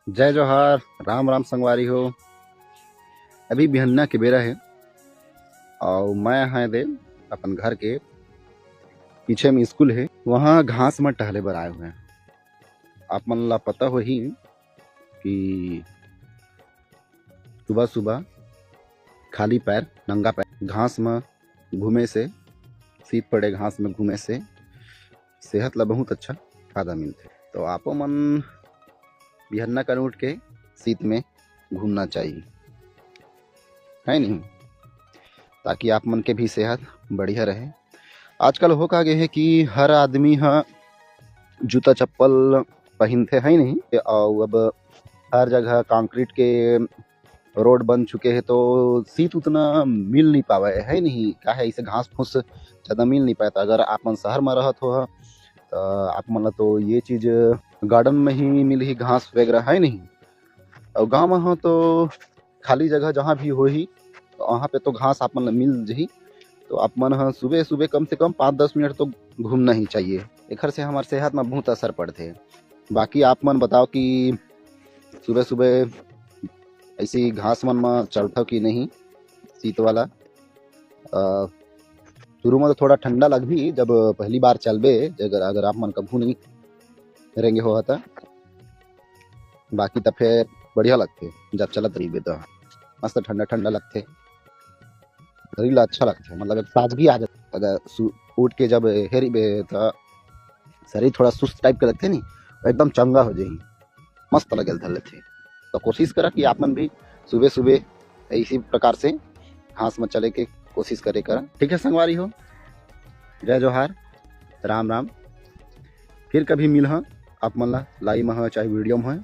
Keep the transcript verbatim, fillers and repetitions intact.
जय जोहार, राम राम संगवारी हो। अभी बिहन्ना के बेरा हे अउ मैं हे दे अपन घर के पीछे में स्कूल हे, वहाँ घास में टहले बर आए हुए हैं। आप मन ला पता होही कि सुबह सुबह खाली पैर, नंगा पैर घास में घूमे से, शीत पड़े घास में घूमे से सेहत ला बहुत अच्छा फायदा मिलथे। तो आपो मन बिहन्ना कन उठ के शीत में घूमना चाहिए, है नहीं? ताकि आप मन के भी सेहत बढ़िया रहे। आजकल हो का गे हे कि हर आदमी ह जूता चप्पल पहिनथे, है नहीं? अउ अब हर जगह कंक्रीट के रोड बन चुके हे, तो शीत उतना मिल नहीं पावे, है नहीं? काहे, इसे घास फूस ज़्यादा मिल नहीं पाए। तो अगर आप मन शहर में रहत हो, तो आप मन ला तो ये चीज़ गार्डन में ही मिलही, घास वगैरह, है नहीं? अउ गाँव में हो तो खाली जगह जहाँ भी होही, तो वहाँ पे तो घास आप मन ला मिल जही। तो आप मन ह सुबह सुबह कम से कम पाँच दस मिनट तो घूमना ही चाहिए। एखर से हमार सेहत में बहुत असर पड़थे। बाकी आप मन बताओ कि सुबह सुबह ऐसी घास मन में चलथव कि नहीं, शीत वाला? अ, शुरू में तो थोड़ा ठंडा लगही, जब पहली बार चलबे, अगर, अगर आप मन कभू नहीं रेंगे हो त, बाकी त फिर बढ़िया लगथे, जब चलत रहिबे त मस्त ठंडा ठंडा लगथे, शरीर ला अच्छा लगथे, मतलब एक ताजगी आ जाथे। अगर सु-, उठ के जब हेरिबे त शरीर थोड़ा सुस्त टाइप के लगथे नी, एकदम चंगा हो जाही, मस्त लगे धर लेथे। तो कोशिश करा कि आप मन भी सुबह सुबह इसी प्रकार से घास में चले के कोशिश करे करा। ठीक है संगवारी हो, जय जोहार, राम राम। फिर कभी मिलहा आप मन ला, लाइव में हो चाहे वीडियो में हो।